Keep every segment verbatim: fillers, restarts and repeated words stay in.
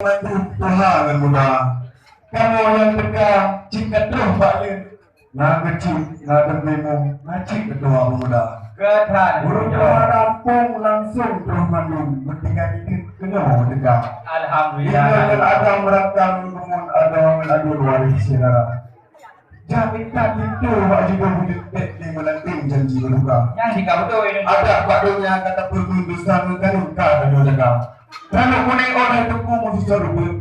Tuha ngon muda. Kamoe nyang teuka cit ka troh bak lé. Na keuchik, na teurimong, na cit keutua pemuda. Keutan. Ureueng tuha rampung langsung troh mandum, meutinggai idin keunoe teuka. Alhamdulillah. Ingat ngon agam rakan, ngon adoe ngon aduen waréh syedara. Jak intat linto bak jiboh buleuen bèk lé meulanting janji meuduka. Nyang jika beutôi. Adat bak donya ka tapeurunoe, desya ngon kanun ka tanyoe jaga. Ranub kunéng óh lhèe teungku meususoe rubeut.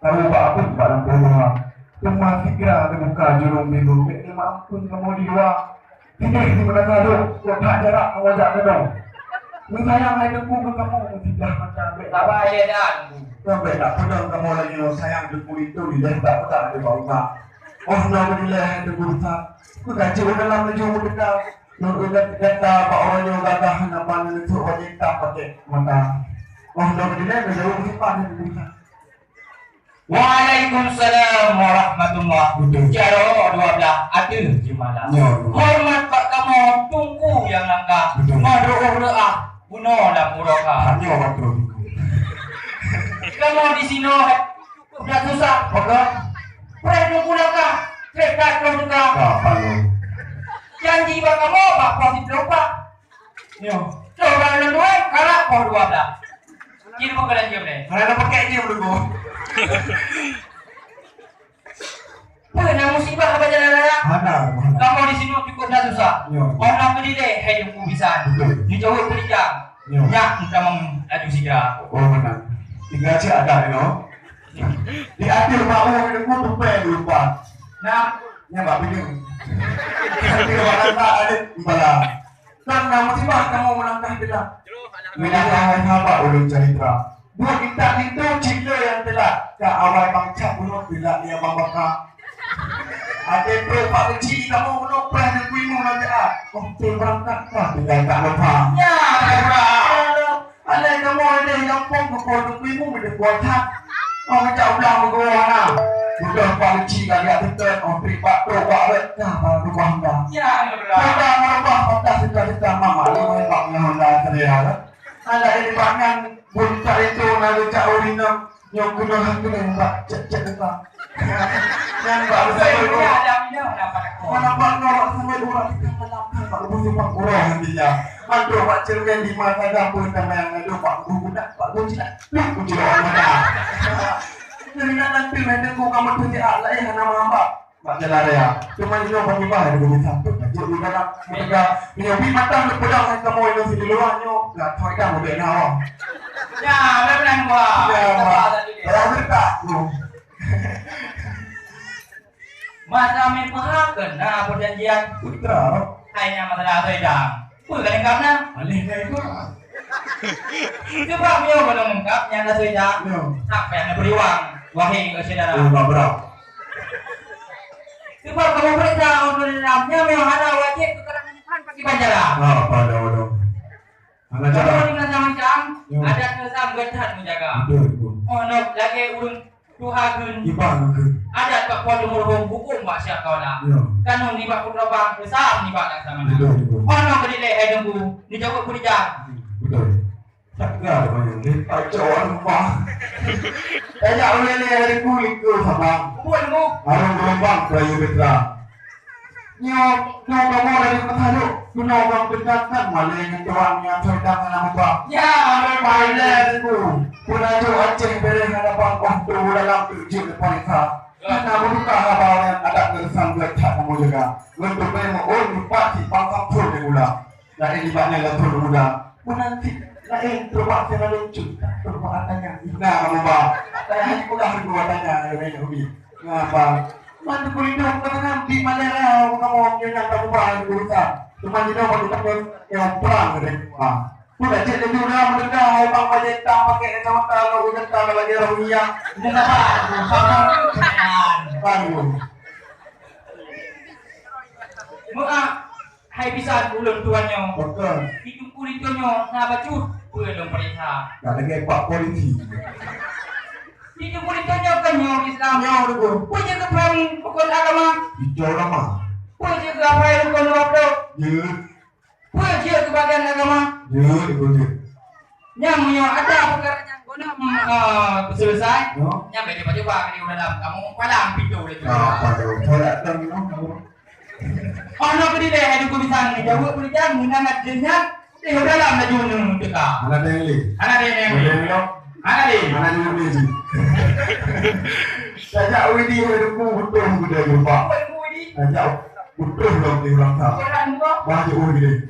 Tahu bak apui bak lampôh luwa. Teuma sigra teubuka jurông biru, bèk lé meuamphon kamoe di luwa. Sideh di meunan ladôm, kok that jarak kamoe jak keunoe. Meusayang hai teungku keu kamoe meusiblah mata, bèk sabar ya dan. Bèk tak peudong kamoe lagèe nyoe, sayang teungku linto dilèe tak peugah lé bak umat. Oh, na meudilèe hai teungku rusak. Peugah jeuet dalam laju meudeka. Ngon gata bak uroe nyoe gagah hana ban neusok wajéb tak pakék mata. Oh, na meudilèe meujaweueb simpan hai teungku rusak. Waalaikumsalam warahmatullah. Betul. Jaroe dua blah ateueh jeumalah. Ya, betul. Horeumat bak kamoe teungku nyang langka. Betul. Madroh reuah bunoe lam uroe ka. Hanya waktu. Kamoe di sinoe cukup dak susah. Betul. Preh teungku langka, trép that troh teuka. Ka palo. Janji bak kamoe bak poh siplôh pat. Nyoe. Coba lôn duek, karap poh dua blah. Kira bukan lagi boleh. Mana ada pakai dia dulu. Peue na musibah haba jalan raya? Hana, hana. Kamoe di sinoe cukup na susah. Nyoe. Óh na keudilèe hai teungku bisan. Betul. Dijaweueb peurijang. Nyoe. Nyak meutamong laju siga. Oh, meunan. Tinggai cit adat nyoe. Di ateueh bak ueh teungku tupèe lupa. Nah, nyan bak pineung. Di ateueh bak lantak adet bala. Tan na musibah kamoe meulangkah teulat. Meunyoe hai sahabat ulôn calitra. Buet intat linto cit le nyang teulat. Ka awai bang cap bunoe teulat lia bang baka. Até trok bak keuchik kamoe bunoe preh neukui mu lam jaat. Oh, trok beurangkat ka tinggai tak lupa. Ya, ya. Alai kamoe deh gampông keupeue neukui mu meudeuh kuat that. Oh, jak ulang meugoe hana. Udah bak keuchik ka geujak teutet, oh, trok bak trok bak rot ka bak rubah dah. Ya, ya. Dah meurubah patah sita-sita mama, lu main bak ngon dah sedia. Alah, ini bak nyan, bun tak itu, na geujak ureueng inong, nyok keunoe han keunoe bak cek-cek muka. Nyan bak beusabé. Mana bak nyoe bak sampai urang kita malam, bak leubeh simpang urang nanti nya. Mantu bak cermin di mata dapur sama yang ada bak budak, bak budak. Lu kucurok mata. Jadi nak nanti, nanti aku kamu tu siap lah, eh, nama hamba. Bak jalan raya. Cuma nyoe bagi bah ada guna satu. Jok di dalam mereka punya bi matang nak pedang hai kamoe nyoe di luar nyoe. Lah thoi dah mudah na awak. Ya, benar buah. Ya, bah. Raya tak tu. Masa main paham ke na perjanjian? Putra. Hai na masalah tu dah. Peue ka lengkap na? Alih na itu. Sebab nyoe belum lengkap nyang na seuja. Nyoe. Tak payah na beriwang, wahai syedara. Oh, babra. Sebab kamoe peurintah ureueng dalam nyoe hana wajéb keu kalangan Tuhan pakai banjara. Ah, pada waduh. Hana cara. Kamoe di macam-macam, nyoe. Adat Islam geutat menjaga. Betul, betul. Oh, no, lagèe ureueng Tuha geun. Iban geun. Adat bak po teumeuruhom, hukôm bak syiah kaula. Ya. Kanun nibak putroe bang, Islam nibak laksamana. Betul, betul. Ono keudilèe hai teungku, dijaweueb peurijang. Betul. Teungku, tajak ulèe-lèe hai teungku likôt sabang. Betul, teungku. Arung geulumbang peurayeuk meutra. Nyoe, nyoe kamoe dari Meutalok, keunoe bang peugah kan malèe ngon tuan nyang asoe dang hana meuba. Ya, malèe. Malèe teungku. Peunajok Aceh bèrèh hana bang, oh, tu dalam tu jeuet neupareksa. Ya. Hana meuduka haba nyan adat ngon reusam geuh that kamoe jaga. Ngon teumé meu'ôn meupat si pang sampôn nyang gula. Laén nibak nyan lathôn muda. Meunan cit laén teubak sira lucu, teubak atanya. Nah, kamoe ba. Atanya hana peugah ribu atanya, laén ubi. Ngapa? Man teupeulinto keuteungan di malèe raya kamoe nyoe nyang ka mubah di urusan. Teuma jinoe bak teumpat nyang prang keudeh. Ha. Peue dak cit laju na meudeuda hai bang bajèe itam pakèk kacamata lok ujeuen tam lagèe Rohingya. Nyan apa? Sabar. Baru. Meu'ah. Hai bisan ulôn tuan nyoe. Betul. Di teungku linto nyoe na bacut peue lôn peuriksa. Ka lagèe pak polisi. Di teungku linto nyoe kan nyoe Islam. Nyoe, betul. Peue jeuet keu paham rukon agama? Ijô ulama. Peue jeuet keu hafai rukon dua ploh? Jeuet. Peue jeuet keu bagian agama? Jeuet, betul, jeuet. Nyang meunyoe ada peukara nyang Nah, eh, selesai. Yo. Nyampe coba-coba ke di dalam kamu palang pintu lagi. Ah, palang. Saya datang, no. Oh, no, ke di deh, ada tulisan ni. Jawab tulisan, menangat jenjang. Eh, dalam laju ni teka. Anak dia ni. Anak dia ni. Anak dia ni. Anak dia ni. Sajak Widi, ada buku, buku dia jumpa. Apa buku Widi? Sajak utus dong di ulang tahun. Orang tua. Wah, jauh gini.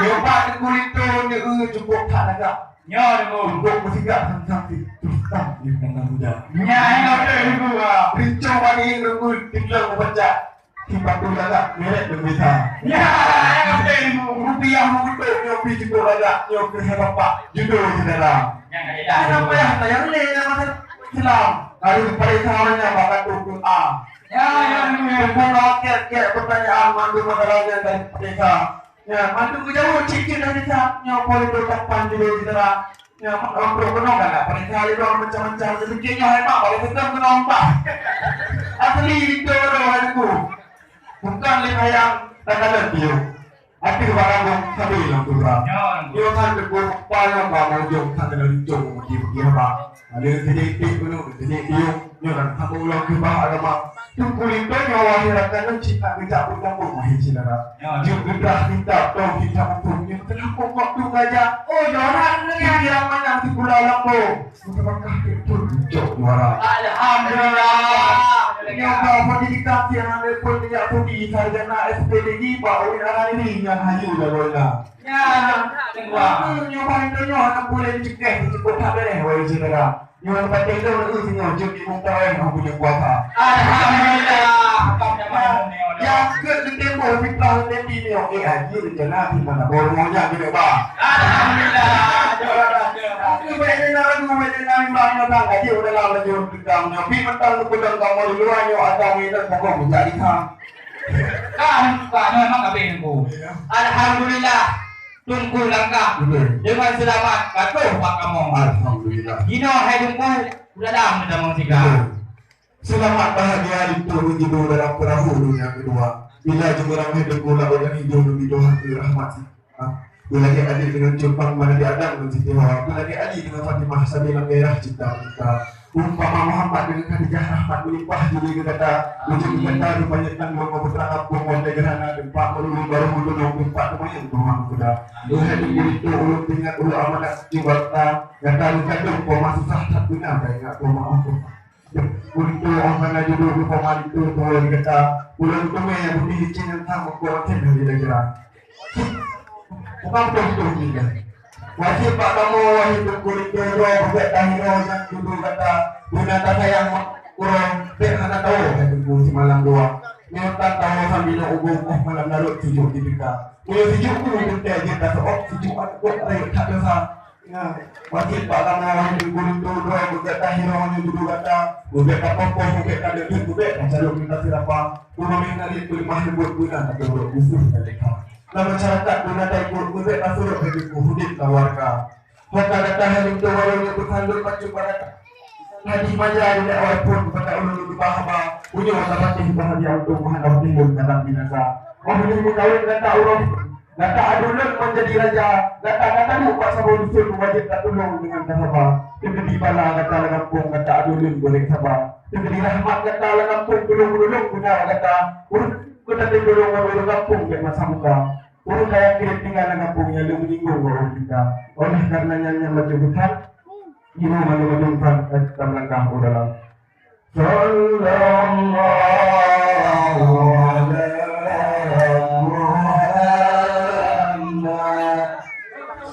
Jumpa di kulit tu, ni, eh, cukup tak agak. Nyo, Teungku. Untuk meusigak sang-sang si Tristan di Kandang Muda. Nya, nyo, Teungku, ah. Rincong maning Teungku, tinggal membaca. Si Patu Lagak, merek dan bisa. Nya, nyo, Teungku. Rupiah meubeutôi, nyo pi cukup lagak, nyo keu hai bapak, judul syedara. Nya, nya, nya. Kenapa ya, sayang ni, nama Islam? Kalau pada sahabatnya, bakal tu A. Ya, ya, ya. Bukan kek-kek pertanyaan, mandum masalahnya dari desa. Ya, mandum geujaweueb cit-cit dari desa. Nyoe politik depan di desa. Ya, orang berkenan kan, pada sekali orang macam-macam. Sedikitnya hebat, pada sedang kena ompah. Asli itu orang aku. Bukan lima yang tak ada dia. Ateueh barang sabe lam surah. Nyoe. Nyoe kan deungon payah bak ujong ka keuneuk rijong meugi-meugi haba. Ada sedikit penuh, sedikit biung. Nyoe kan hamba ulang keubah agama. Teungku linto nyoe wahai rakan, nyoe cit nak geujak peunyambung wahai syedara. Nyoe. Jeuet geudrah kitab, tong kitab huköm. Nyoe teulah pokok tu gajah. Oh, nyoe orang dengar. Pikiran manang sikula lambung. Meuteumangkah keu peuet pucok juara. Alhamdulillah. Nyoe ba pendidikan siang hana pun minyak putih sarjana S P D I bak ureueng anak nyoe nyang hayu lagoina. Ya, ketua. Nyoe ba nyoe hana boleh dicegah, cukup that beres wahai syedara. Nyoe pateh tu nyoe singoh jeuet di muka orang yang punya kuasa. Alhamdulillah. Yang ke di tempoh fitnah nanti ni, eh, haji rencana di mana? Baru maunya gini, Bang. Alhamdulillah. Aku beda lagu, beda nami bang datang haji udah lama jauh kita punya. Pi mentang aku dan kamu di luar nyo ada minat pokok mencari ham. Kan, Pak, memang kabeh nunggu. Iya. Alhamdulillah. Teungku langkah. Betul. Dengan selamat patuh bak kamoe. Alhamdulillah. Inoe hai Teungku, udah dah meutamong siga. Betul. Seulamat bahagia linto ngon judô dalam peurahô donya keudua. Bila jeumeurangkée Teungku laôt dan ijo neubi Tuhan keu rahmat si. Beulagée adik deungon cumpang, meunari Adam ngon Siti Hawa. Beulagée Ali deungon Fatimah sabe lam gairah cinta meunta. Umpama Muhammad deungon Khadijah, rahmat meulimpah juri keu gata. Ujong gata rupanya tan ngon putra kampung Wonte Gerhana, teumpat meurulung barô meudunong, teumpat teumayang Tuhan kuda. Wahai Teungku linto, ulôn teuingat ulôn amanat cuba gata. Gata meukandong poma susah that beuna, taingat poma Allah. Untuk orang kana judô keu pembantu tuan kita, ulôn teumé nyang budi licin nyang tham ukur makin dari daerah. Bukan betul-betul juga. Wajib bak kamoe, wahai Teungku linto, droe bubet tahiro nyang judô gata, guna tasayang mak uroe, bèk hana tawoe, hai Teungku, simalam dua. Nyoe tan tawoe sambil ubông, oh malam larôt sijôk jiteuka. Meunyoe sijôk keu teuntèe jeuet taseuôt, sijôk aneuk buet rayeuk that desya. Nyan, wajéb bak kamoe, wahé Teungku linto, droe beugét tahiro nyoe judô gata, beugét tapoh-poh, beugét tadeuet, beugét tacalok mita sirapa, peunoh meunan peuleumah leumbot beuna taturot khusos dan lekha. Lam masyarakat beuna taikot, beugét tasurot lagèe udép lam wareuga. Ho ka gata hai linto, walau nyoe beusandot bacut bak gata. Hadi manja di awai phon bak ulôn geuba haba, ujoe tapatéh bahagia untông meuhana lôn kadang binasa. Oh lheueh meukawen gata uroe Gata adoe lôn manjadi raja, gata ka taduek bak saboh dusun wajéb tatulông deungon tasaba. Teukeudi bala gata lam gampông, gata adoe lôn beurek saba. Teukeudi rahmat gata lam gampông, tulông-meunulông beuna bak gata. Ureueng gata tatulông ngon ureueng gampông bèk masa muka. Ureueng kaya kirém tinggai lam gampông nyang lôn meuninggung ngon ureueng tinggai. Oleh kareuna nyan, nyan bacut bukan, jinoe malu-malu tan, eh, tameulangkah u dalam. Sallallahu ala Muhammad.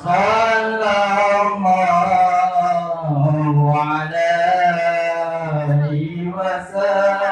Sallallahu alaihi wasallam.